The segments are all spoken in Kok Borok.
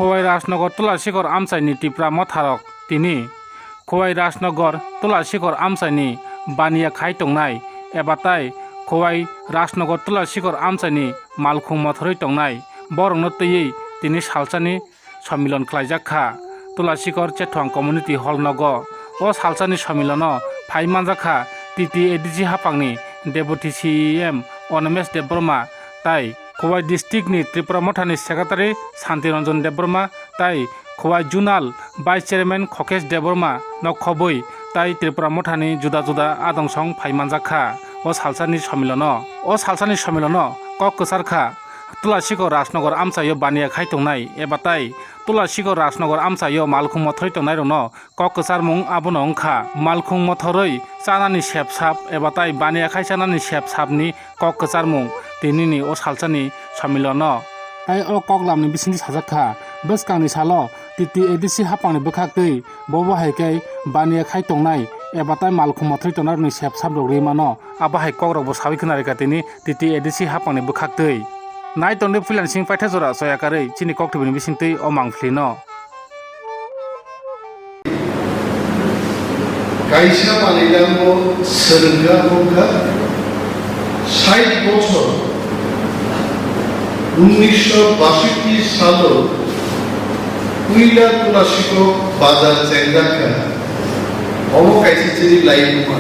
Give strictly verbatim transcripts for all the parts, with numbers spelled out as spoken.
Khowai Rajnagar Tulasikhor amchaini Tipra motharok tini Khowai Rajnagar Tulasikhor amchaini baniya khai tongnai eba tai Khowai Rajnagar Tulasikhor amchaini malkhung mothorwi tongnai borokno twiwi tini salsani somilon khlaijak kha Tulasikhor Chethwang Community Hall nogo. O salsani somilono phai manjak kha T T A D C haphangni Deputy C E M Animesh Debbarma tai Khowai district ni Tripura Mothani Secretary Santi Ranjan Debbarma tai Khowai Zonal Vice Chairman Khokesh Debbarma no khobwi tai Tripura Mothani juda juda adong song phai manjak kha o salsani somilono. O salsani somilono kok kwchar kha Tulasikhor Rajnagar amchaio baniya khai tongnai eba tai Tulasikhor Rajnagar amchaio malkhung mothorwi tongnairokno kok kwcharmung abono wngkha malkhung mothorwi chanani sepsap eba tai baniya khai chanani sepsapni kok kwcharmung tinini o salsani somilono. Tai o koklamni bisingtwi sajak kha, bwskangni salo T T A D C haphangni bwkhaktwi bobo hai khe baniya khai tongnai eba tai malkhung mothorwi tongnairokni sepsaprok rwi mano. Abo hai kokrokbo sawi khna rwkha tini T T A D C haphangni bwkhaktwi. Nai tongdi puilani sing paitha jora choya karwi chini koktwibini bisingtwi o mangphlino. Kaisa manwi nangbo swrwngkha wngkha sait bochor, unnisho bashotti salo puila Tulasikhor bazar chengjakha. Omo kaisa chini laibuma.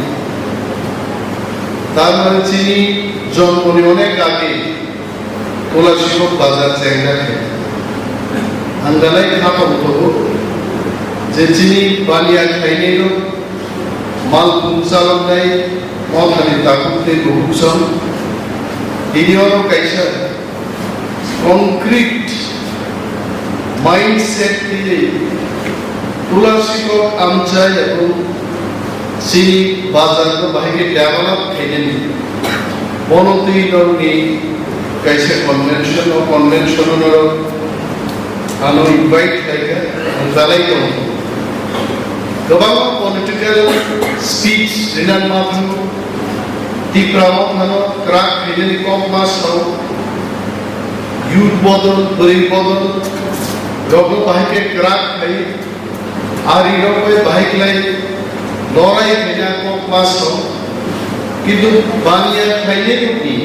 Tar mane chini jonmoni onek age Tulasikhor bazar chengjakha. Ang dalai kha tong tongo je chini baniya khlainairok malkhung chaloknai mothani takhuk tei bukhuk song. Tini oro kaisa concrete mindset twiwi Tulasikhor amchai abo chini bazar no bahai khe develop khainani. Bono twi norokni kaisa convention, o convention o norok ano invite khlaikha, ang dalai tongo. Kwbangma political speech rinani ma thango, Tipra mothano kwrak khainani kok ma sao, youth bodol, bwrwi bodol rokno bahai khe kwrak khai, ari rok bai bahai khlai lorai khaina kok ma sao, kintu baniya khlainai rokni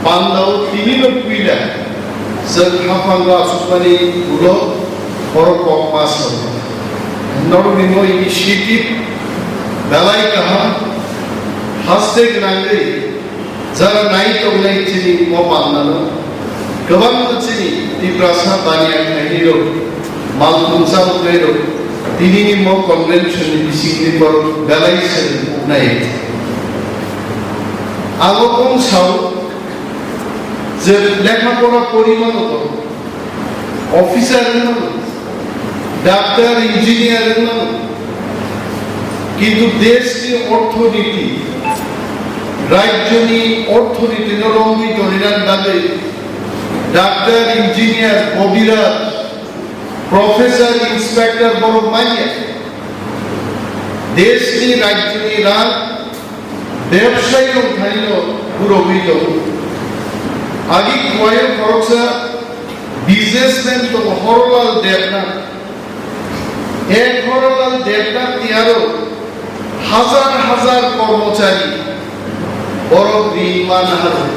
pandao tini no puila chwng haphango achukmani ulo borok kok ma sao. Norokni no initiative belai kaham, haste gwnangwi jara nai tongnai chini o pandano kwbangma chini Tiprasa baniya khlainai rok, malkhung chaloknai rok, tinini mo convention ni bisingtwi borok belai se nuknai. Abo kong sao je lekha pora pori mano to, officer wng mano, doctor, engineer wng mano, kintu desh ni orthoniti, rajyo ni orthoniti no romwi tonina bagwi doctor, engineer, kobiraj, professor, inspector borok manya. Desh ni, rajyo ni rang bebsai rok thani no gurogwi tongo. Agi Khowai o khoroksa businessman tongo, Horolal Debnath. E Horolal Debnath ni aro hajar hajar kormochari borok rin man haro.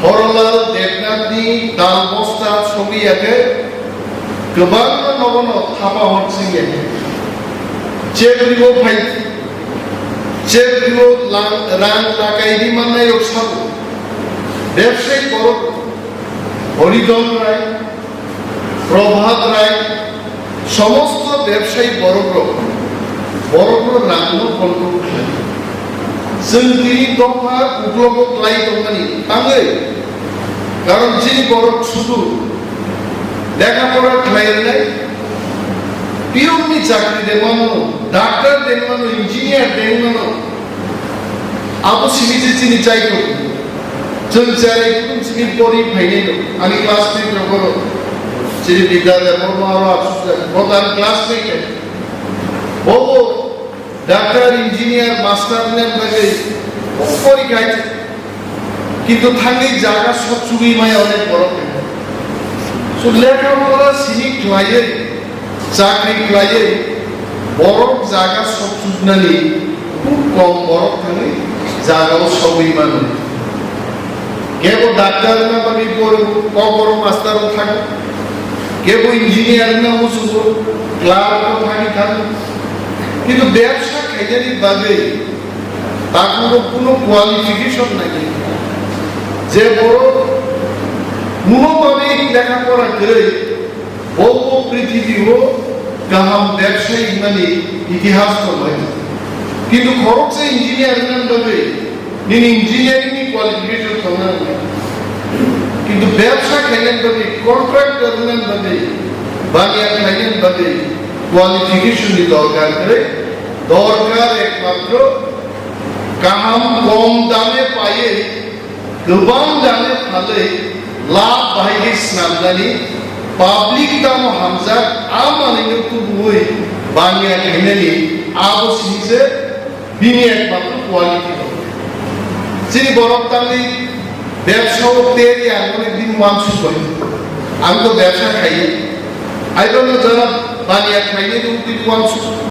Horolal Debnath ni dal bosta sobi ya khe kwbangma nogo no thapa hor sing ya khe. Chebri o phai, chebri o lang, rang lakai ri mannai rok sabo. Bebsai borok Horidon Rai, Prabhat Rai, somosto bebsai borok rok, borok rok rang no control khlai. Chwng tini dopha uklogo klai tongmani tangwi, karon chini borok sudu lekha pora khlai rwnai, piyok ni chakri de mano, doctor de mano, engineer de mano, abo simi je chini chai tongo. Chwng chai kutung simi pori phainai no, ani classmate rok oro, chini Bidya de, bo ma aro asus de, bo tan classmate de. Bo bo Doctor, engineer, master ni bagwi pori khai, kintu thangwi jaga sot chugwi maya onek borok. So lekha pora sini khlaiwi, chakri khlaiwi, borok jaga sokchuknani khub kom borok thangwi jagao sogwi mano. Kebo doctor wngna bagwi poro, kokborok master o thango. Kebo engineer wngna muchungo, clerk o thangwi thango. Kintu bebsa khainani bagwi takhuk o kuno qualification nai. Je borok kuno bagwi lekha pora kwrwi, bo bo prithibi o kaham bebsayi wngmani itihas tongo. Kintu khoroksa engineer wngna bagwi nini engineering ni qualification thangna nangya. Kintu bebsa khainani bagwi, contractor wngna bagwi, baniya khainani bagwi qualification ni dorkar kwrwi, dorkar ekmatro kaham kom dame paiwi, kwbang dame phalwi, lab bahai khe snamnani, public tamo hamjak, a manwino tubuwi baniya khainani, abo sini se bini ekmatro quality tongo. Chini borok tangwi bebsa o teri ang onek din uansuk bai. Ang to bebsa khai. Aibono jora baniya khainani uansuk.